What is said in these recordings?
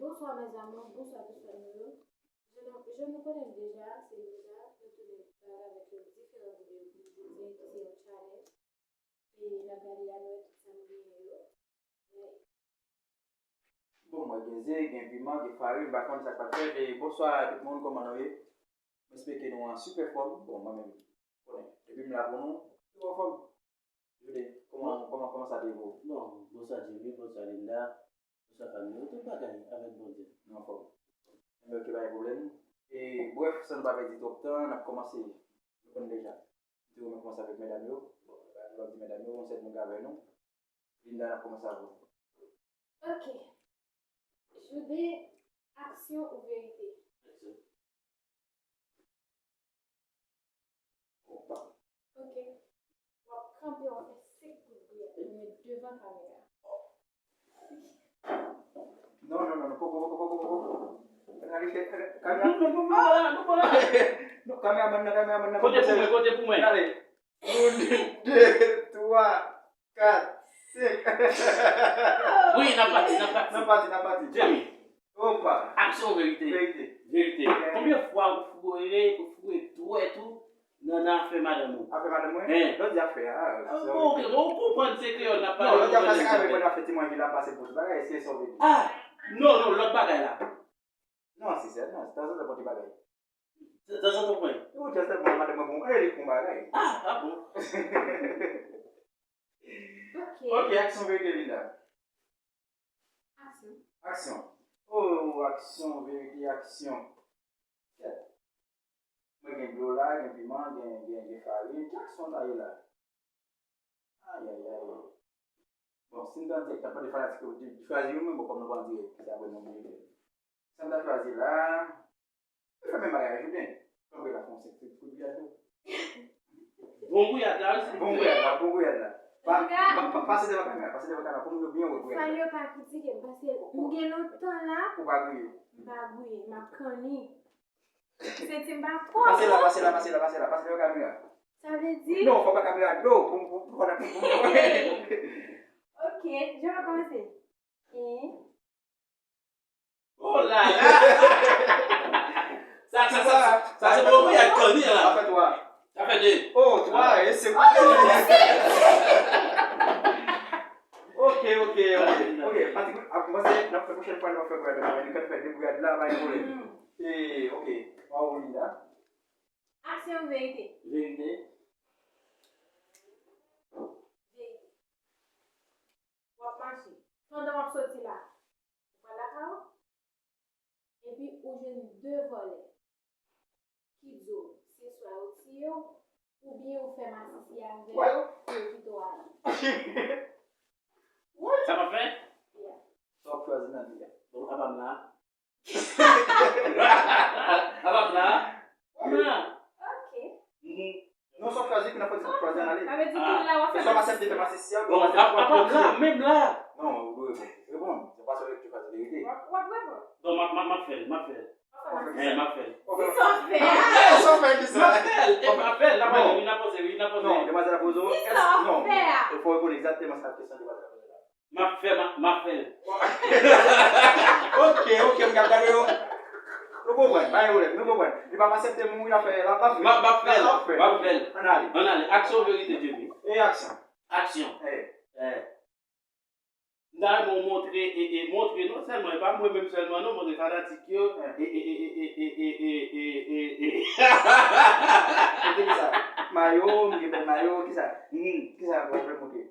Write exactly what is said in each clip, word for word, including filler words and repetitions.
Bonsoir mes amours, bonsoir tout fanmi yo. Jan nou konnen deja, se Linda, nou tounen back avèk yon diferan videyo pou jodi, ki se yon challenge. E n ap gade la, nou wè tout sa m genyen yo. Bon, mwen gen ze, gen piman, gen farin, m pa konn sa k pral fèt. E bonswa tout moun, kòman nou ye? Mwen espere ke nou an sipè fòm. Bon, mwen menm, konnen, depi m la pou nou, nou anfòm. Jode, kòman, kòman, kòman sa te ye pou ou? Bon, bonswa Jimmy, bonswa Linda, bonswa fanmi yo, tout bagay avèk Bondye. Nou anfòm. Enben, ok, pa gen pwoblèm. E, brèf, san nou pa pèdi twòp tan, n ap kòmanse. Nou konn deja. Nou te renmen kòmanse avèk medam yo. Bon, nou ap di medam yo, yon sèl moun k avè nou. Linda, n ap kòmanse avè w. Ok. Jode, aksyon ou verite? Aksyon. Ok. W ap kanpe, w ap fè senk kout bri, epi w met devan kamera. Non, non, non, non, poko, poko, poko, poko. Ann ale, fè, fè, kamera. Non, non, non, non, non, non, non. Non, kameramann nan, kameramann nan. Kote pou mwen, kote pou mwen. Ale. Youn, de, twa, kat, senk. Wi, n ap pati, n ap pati. N ap pati, n ap pati. Jerry. Opa. Aksyon, verite? Verite. Verite. Ok. Konbyen fwa ou foure, ou foure dwèt ou nan, nan afè madanm ou? Afè madanm mwen? Hein. Lè w di afè a, ah, bon, ok, bon, ou konprann se kreyòl n ap pale. Non, lè w di afè, se ka vin afè ti manje la, pase pou tout bagay, se sa w vle di. Ah, non, non, lòt bagay la. Non, se sèl, non, se tanzantan pou ti bagay. Tanzantan mwen. Ou just sèlman madanm mwen bon, e li bon bagay. Ah, ah bon. Ok. Ok, aksyon, verite, Linda. Aksyon. Aksyon. Oh, aksyon, verite, aksyon. Kèt. Mwen gen dlo la, gen piman, gen, gen, gen farin. Ki aksyon sa ye la? Ayayay. Bon, si m t an dirèk, t ap mande fanatik yo di, di chwazi youn, men bon, kòm nou pa an dirèk, se apre nou oblije fè. Sa m ta chwazi la, fè menm bagay la, Jouden. Kanpe la, fè yon senk, senk kout gouyad tou. Bon gouyad la, wi, silvouplè. Bon gouyad la, bon gouyad la. Pa, pa, pa, pase devan kamera, pase devan kamera, pou moun yo byen wè gouyad la. Fanmi yo pa kritike m, paske m gen lontan la. Ou pa gouye. M pa gouye, m ap kanni. Se ti m pa twò. Pase la, pase la, pase la, pase la, pase devan kamera. Sa vle di? Non, fò pa kamera do, pou, pou, pou, pou, pou. Ok, je vais commencer. Hein? Oh là là! Sa, sa, sa, sa, sa se bon gouyad kanni la. Sa fè twa. Sa fè de. Oh, twa, e se. Ok, ok, ok. Ok, Patrick, a, mwen se, nan pwochèn fwa, nou va fè gouyad la, nou ka fè de gouyad la, pa gen pwoblèm. E, ok. Waw, Linda. Aksyon, verite? Verite. Verite. W ap mache. Pandan w ap soti la, ou pral lakay ou, epi ou jwenn de vòlè ki di w se swa yo tiye w, oubyen ou fè masisi avè yo pou yo kite w ale. Sa m ap fè? Yeah. Sa w ap chwazi nan de a? Bon, apa m la? Apa m la? M la. Ok. Mhm. Non, sa w chwazi, epi n ap fè ti chwazi ann ale. Sa vle di ke la w ap fè masisi. Bon, apa m la, menm la. Non, ou dwe reponn. Reponn. Se pa sèl ki chwazi verite. W ap, w ap reponn. Bon, m ap, m ap, m ap fè l, m ap fè l. Eh, m ap fè l. Si sa w fè a. Sa w fè ki sa? M ap fè l. E m ap fè l. N ap ale, wi, n ap poze, wi, n ap poze. Non, demwazèl ap poze w. Si sa w fè a. Non, e fò w reponn egzakteman sa kesyon demwazèl ap poze la. M ap fè, m ap, m ap fè l. Ok, ok, m ap gade yo. Nou konprann, pa gen pwoblèm, nou konprann. Li p ap aksepte mouri, l ap fè, l ap, l ap fè. M ap, m ap fè l, m ap fè l. Ann ale. Ann ale. Aksyon, verite, Jimmy. E aksyon. Aksyon. Eh. Eh. M ta renmen w montre, e, e, montre non sèlman, e pa mwen menm sèlman non, montre fanatik yo. Eh. E, e, e. Montre kisa? Mayo, m gen bèl mayo, kisa? Hmm. Kisa w vle montre?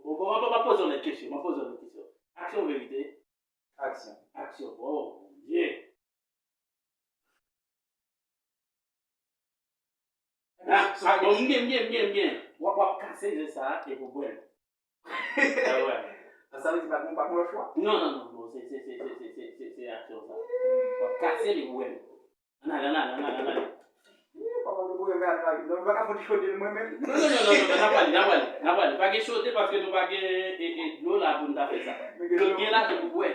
Bon, bon, bon, m ap poze w lòt kesyon, m ap poze w lòt kesyon. Aksyon, verite? Aksyon. Aksyon. Oh, Bondye. Ah, ah, bon, m gen, m gen, m gen, m gen. W ap, w ap kase je sa a epi w bwè l. Ah, wè. Sa vle di pa gen, pa gen lòt chwa? Non, non, non, non, se, se, se aksyon sa. W ap kase l epi w bwè l. Ann ale, ann ale, ann ale, ann ale. Ih, papa, nou voye mè a nan lavi. Non, nou pa ka fouti chode mwen menm. Non, non, non, non, non, n ap ale, n ap ale, n ap ale. Pa gen chode paske nou pa gen, e, e, dlo la pou n ta fè sa. Dlo n gen la, se pou bwè.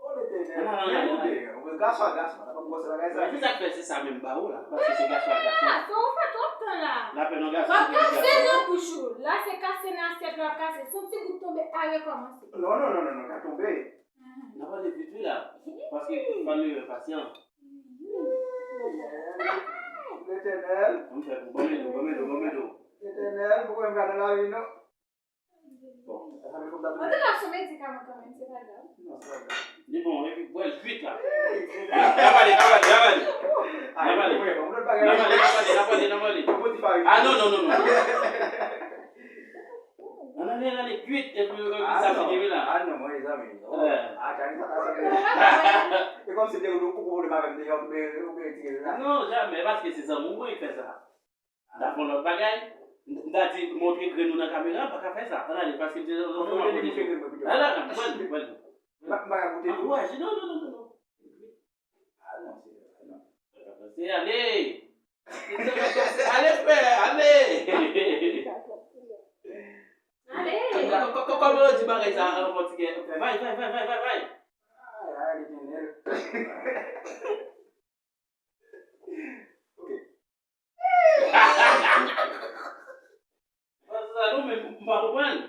Oh, Letènèl. Ann ale, ann ale, ann ale. Gason a gason, la pa gwòs bagay sa. Se sa k fè, se sa menm ba ou la, paske se gason a gason. Ah, sa ou fè twòp tan la. Lapè nan gason, w ap kase nan bouch ou. La, se kase nan asyèt la, w ap kase. Si yon ti gout tonbe, a rekòmanse. Non, non, non, non, non, ka tonbe. N ap Mwen pasyan. Letènèl. Mwen fè pou ban men nou, ban men nou, ban men nou. Letènèl, pou mwen pa nan lavi, non. Bon. Antouka, se yon medikaman kanmenm, se pa grav. Non, se pa grav. Li bon, epi bwè l kwit la. N ap ale, n ap ale, n ap ale. N ap ale. N ap ale, n ap ale, n ap ale, n ap ale. Ah, non, non, non, non. Ann ale, ann ale, kwit, epi, epi sa fini, wi la. Ah, non, mwen, mezanmi. Oh, ah, Dani, sa ta sanble. E kòmsi te ou, ou pwoblèm avè m deja, ou te, ou te retire l la. Non, jamè, paske se zanmi w mwen ki fè sa. N ta fè yon lòt bagay. M ta di, montre grenn ou nan kamera, m pa ka fè sa. Ann ale, paske m te nan yon kote cho. Ala, pran l, pran l. M pa ka goute tou. Ankouraje, non, non, non, non, non. Ah, non, se, non. Se ale. Ale, frè, ale! Ale! Kò-, kò-, kò-, kòman yo di bagay sa an pòtigè? Vai, vai, vai, vai, vai, vai! Ay, ay, Letènèl. Ok. Sa nou menm, m pa konprann.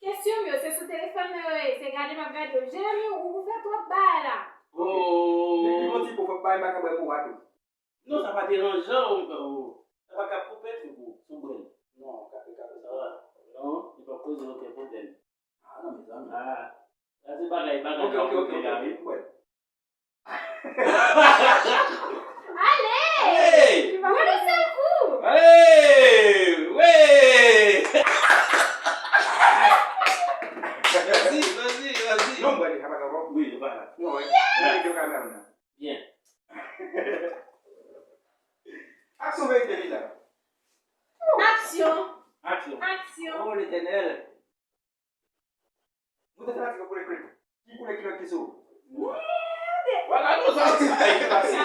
Kesyon m yo, se sou telefòn mwen yo ye, se gade m ap gade yo. Jeremy, ou, ou fè twòp bagay la. Oh. Li, li gon ti po, fòk bagay m pa ka bwè pou w a tou. Non, sa pa deranjan w, ou, sa pa ka koupe twoup ou, sou bwè l. Non, ka, ka fè sa. Ah, non, li pa poze okenn pwoblèm. Ah, non, mezanmi. Ah, sa se bagay, bagay. Ok, ok, ok, ok, wi. Ale! Ale! Pou yon sèl kou! Ale! Wi! Vas-y, vas-y, vas-y. Non, mwen, li ka pa kapab. Wi, li pa la. Non, wi. Mwen, li ka kapab. Byen. Aksyon, verite, li la. Aksyon. Aksyon. Aksyon. Oh, Letènèl. Mwen te fanatik koulè ki, ki koulè kilòt ki sou ou? Merde! Vagabon sa, sa e fasil.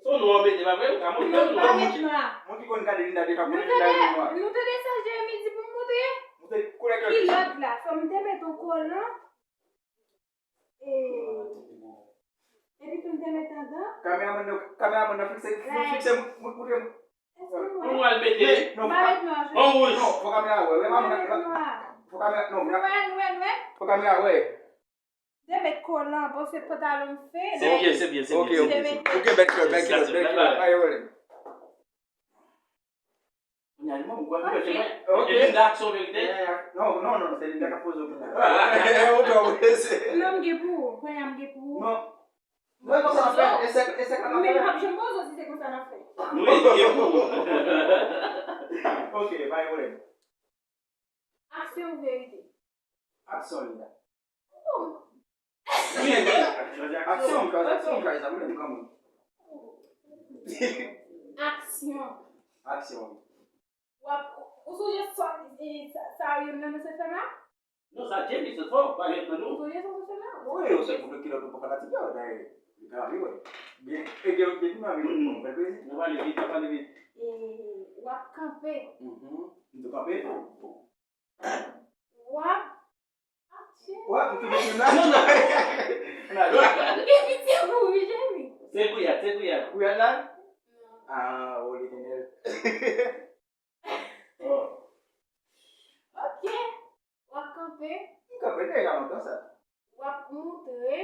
Se yon nwa w mete, pa vre? Ou ka montre yon nwa. Non, pa met nwa. Mwen ki konn gade Linda deja, konnen Linda yon nwa. Nou tande sa Jeremy di pou m montre? Montre koulè kilòt ki sou ou. Kilòt la, fò m te met yon kolan. E, epi tou m te met andan. Kameramann nan, kameramann nan fikse, fikse, mou-, mou-, moutre m. Pou nou al mete. Non, pa met nwa, non, wouj. Non, fò kamera wè. Wè, pa met nwa. Fò kamera, non, nou wè, nou wè, nou wè. Fò kamera wè. Te met kolan, bon, se pantalon m fè. Se byen, se byen, se byen. Ok, ok. Ou gen bèl kilòt, bèl kilòt, bèl kilòt. Pa gen pwoblèm. Kounye a, li menm, ou kwè, ou kwè se mwen? Ok. E Linda aksyon verite? Eh, non, non, non, se Linda k ap poze w kounye a. Ou twò prese. Non, m gen pou ou. Kounye a, m gen pou ou. Non. Non, e konsa n ap fè. E sèk, e sèk la n ap fè. Men m p ap janm poze w si se konsa n ap fè. Wi, li gen pou ou. Ok, pa gen pwoblèm. Aksyon ou verite? Aksyon, Linda. Oh. Wi, wi. Aksyon, m chwazi aksyon, m chwazi sa, m renmen granmoun. Aksyon. Aksyon. W ap, ou sonje sa, e, sa, sa youn nan nou sot fè la? Non, sa Jeremy sot fè, pa youn nan nou. Ou sonje sa sot fè la? Wi, ou se moun ki lòt ou pa fanatik la, dayè. Li ka rive. Byen, e gen, gen, gen, gen, gen, fè plezi. N ap pale vit, n ap pale vit. E, w ap kanpe. Mhm. M tou kanpe. W ap. W ap, m tou kanpe la. Non, non. Ou gen pitye pou ou, wi, Jeremy. Se kouyad, se kouyad. Kouyad la? Non. Ah, oh, Letènèl. Oh. Ok. W ap kanpe. M kanpe deja lontan sa. W ap moutre.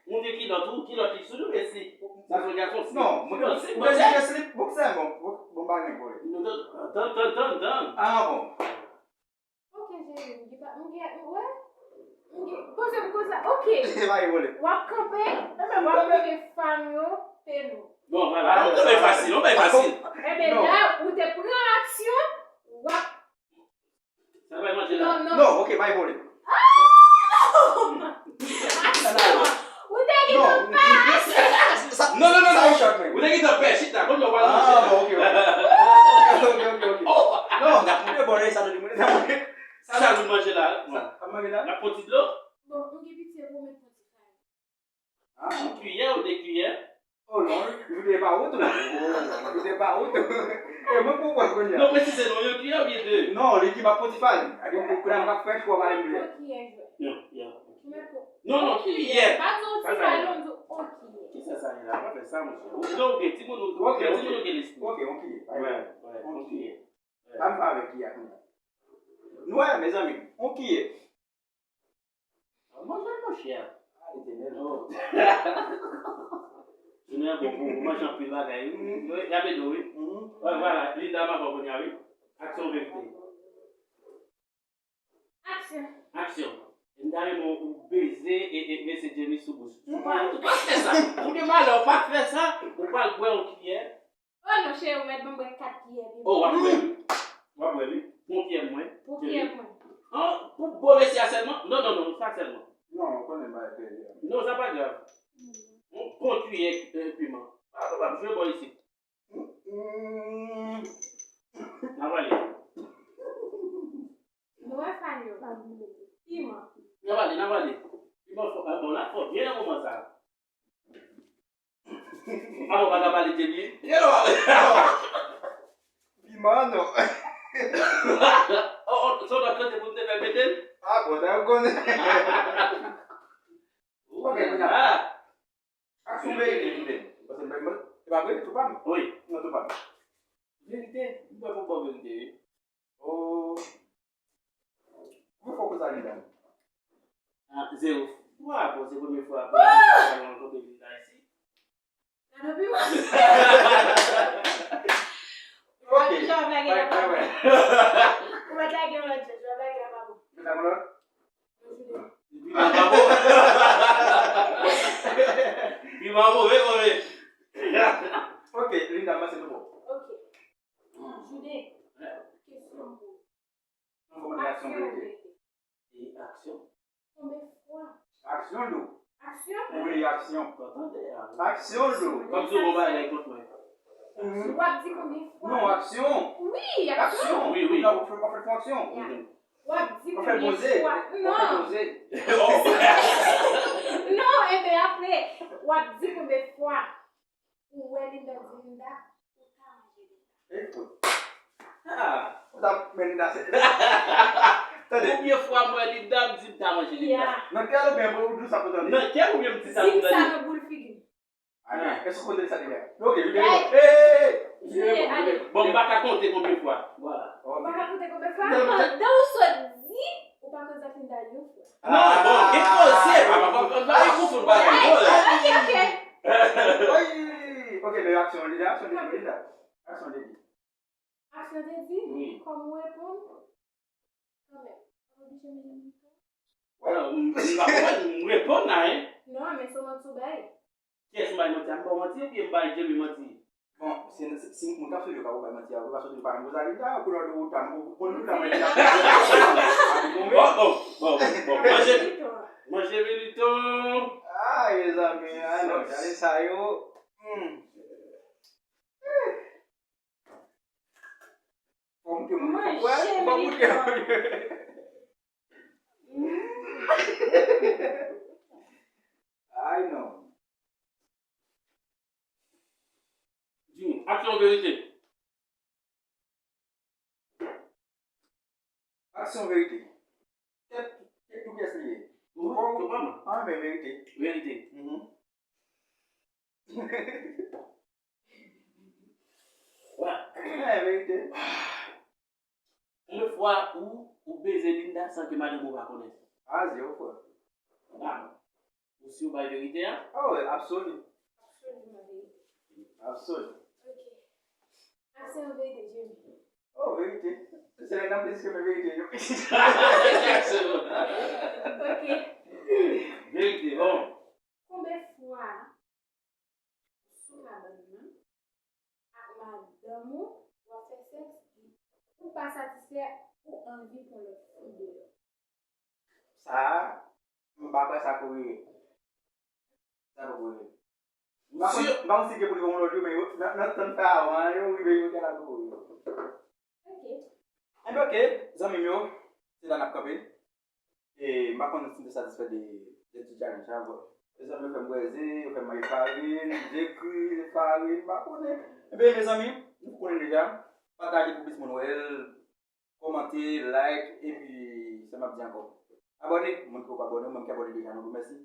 Moutre kilòt ou, kilòt li sou nou, mesi. Sa se yon gason, si. Non, moutre slip, moutre slip, bòksè, bon, bon, bon bagay pou li. Non, tann, tann, tann, tann, tann. Ah, bon. Ok, Jeremy, m gen pa, m gen, wè? M gen, poze m konsa, ok. Pa gen pwoblèm. W ap kanpe, w ap moutre fan yo, peno. Bon, vwala, yon bagay fasil, yon bagay fasil. Enben, la, ou te pran aksyon, w ap Sa bay manje la. Non, non. Non, ok, pa gen pwoblèm. Ah! Ou te gen tan pè. Non, non, non, non. Ou te gen tan pè, chita, konn lè w pral manje la. Ah, bon, ok, ok. Ok, ok, ok, ok. Oh! Non, m ap manje bon, sa nou di, mwen, sa manje. Sa nou manje la? Sa, ap manje la? N ap pran ti dlo? Bon, ou gen pitye pou mwen pran ti kay. Ah. Yon kiyè ou de kiyè? Oh non, li de pa ou tou. Li de pa ou tou. E mwen pou mwen kounye a. Non, presize non, yon kiyè oubyen de? Non, li di m ap pran ti fal. Adi pou kounye a m ap fè chwa pale m vle. Yon kiyè jwèt. Yon, yon. Non, non, kiyè. Pa di yon ti fal, non, di yon kiyè. Kisa sa ye la? Pa fè sa, monchè. Ou, non, ou gen timoun, ou gen timoun, ou gen lespri. Ok, yon kiyè. Wè, wè, yon kiyè. Pa m pa avèk kiyè a kounye a. Nou wè, mezanmi, yon kiyè. Manje l, monchè. Jounen an bon pou ou, ou manje anpil bagay. Wi, y ap ede w, wi. Wè, vwala, Linda m ap kounye a, wi. Aksyon, verite. Aksyon. Aksyon. Linda renmen ou beze e, e mesye Jamie sou bouch. Ou pa, ou pa fè sa. Ou de malè, ou pa fè sa. Ou pral bwè yon kiyè. Oh non, cheri, ou mèt ban m bwè kat kiyè piman. Oh, w ap bwè, wi. W ap bwè, wi. Pran kiyè mwen. Pran kiyè mwen. An, pou bo mesye a sèlman? Non, non, non, sa sèlman. Non, ou konnen bagay kiyè a. Non, sa pa grav. Ou pran kiyè, eh, piman. Pa kapab jwe bò isit. N a pale. Nou wè fan yo. Piman. N a pale, n a pale. Piman fò, ah, bon, la fò byen nan moman sa. Ah bon, pa ka pale de li. Piman non. Oh, oh, se yon lòt kote pou m te fè mete l? Ah bon, sa yo konnen. Ok, kounye a. Aksyon, verite, Juden. Paske m, m, se pa vre, tou pa m. Wi. Non, tou pa m. Verite, m kwè pou bon verite, wi. Oh. Konbyen fwa w koze ak Linda? Ah, zewo fwa, bon, se premye fwa pou mwen rankontre Linda isi. Gade piman. Ok. Ou mèt lage yon lòt jès, ou mèt lage yon lòt jès, ou mèt lage la pa bon. Mèt lage yon lòt? Piman pa bon. Piman move, move. Ok, Linda, m pase nou bon. Ok. Juden, kesyon pou ou. Nan kòmantè aksyon verite. E aksyon? Konbyen fwa? Aksyon dou. Aksyon? Wi, aksyon. Aksyon dou. Kòm si w gon bagay kont mwen. W ap di konbyen fwa? Non, aksyon. Wi, aksyon. Aksyon. Wi, wi. Non, w fè, w fè fon aksyon. Ya. W ap di konbyen fwa? Non. Non, enben apre, w ap di konbyen fwa? Ou wè Linda di Linda, ou ta manje Linda. Ekout. Ah, ou ta manje Linda se. Tande. Konbyen fwa m wè Linda, m di m ta manje Linda? Ya. Nan kè l oubyen ou di sa pou tande? Nan kè l oubyen m di sa pou tande? Di m sa nan boul figi m. Ah, èske ou konn tande sa deja? Ok, videyo. Hey! Hey, hey, hey. Videyo, ale. Bon, m pa ka konte konbyen fwa. Vwala. Ou pa ka konte konbyen fwa? Pandan ou sot di, ou pa koze ak Linda yon fwa. Non, bon, gen koze, papa, bon, bon, bon, konfonn bagay yo la. Ok, ok. Wi, ok, men aksyon li la, aksyon li la. Aksyon li. Aksyon te di, wi. Kòm ou reponn, kanmenm. Ou oblije menm. Wè, m, m pa konprann, m reponn la, hein. Non, men se manti ou bay. Kiyès m bay manti a? M ba w manti oubyen m bay Jerry manti? Bon, si, si, si moun k ap swiv yo ka bay manti a, ou pa soti, ou pa menm koze ak Linda, ou konnen ou ta, ou konn Linda, men Linda. Bon, bon, bon, bon, bon. Manje, manje militon. Ah, mezanmi, ah non, gade sa yo. Hmm. Fò moute moun. Fò moute moun. Ay non. Jimmy, aksyon, verite? Aksyon, verite. Kèt, kèt pou kiyès li ye? Ou, ou pa mwen. Ah, men verite. Verite. Mhm. Wè. Eh, verite. Konbyen fwa ou, ou beze Linda san ke madanm ou pa konnen? Ah, zewo fwa. Ah. Ou si ou bay verite a? Ah, wè, absoli. Absoliman verite. Absoli. Ok. Aksyon, verite, Jerry? Oh, verite. Se lè nan plis ke men verite yo. Ok. Verite, bon. Konbyen fwa sou kabann nan ak madanm ou, w ap fè sèks, ou pa satisfè, ou anvi pran lòt fi deyò? Sa a, m pa kwè sa pou rive. Sa poko rive. M pa konn, m pa konn si gen pou li gen yon lòt yo, men yo, nan, nan tan fè avan an, yo rive, yo te la poko rive. Ok. Enben, ok, zanmi m yo, se la n ap kanpe. E m pa konn si m te satisfè de, de ti challenge sa. Bon, mezanmi, yo fè m bwè ze, yo fè m manje farin, ze kri, ze farin, m pa konnen. Enben, mezanmi, nou konnen deja, pataje pou plis moun wè l, kòmante, like, epi sa m ap di ankò. Abòne, moun ki poko abòne, moun ki abòne deja, nou di w mèsi.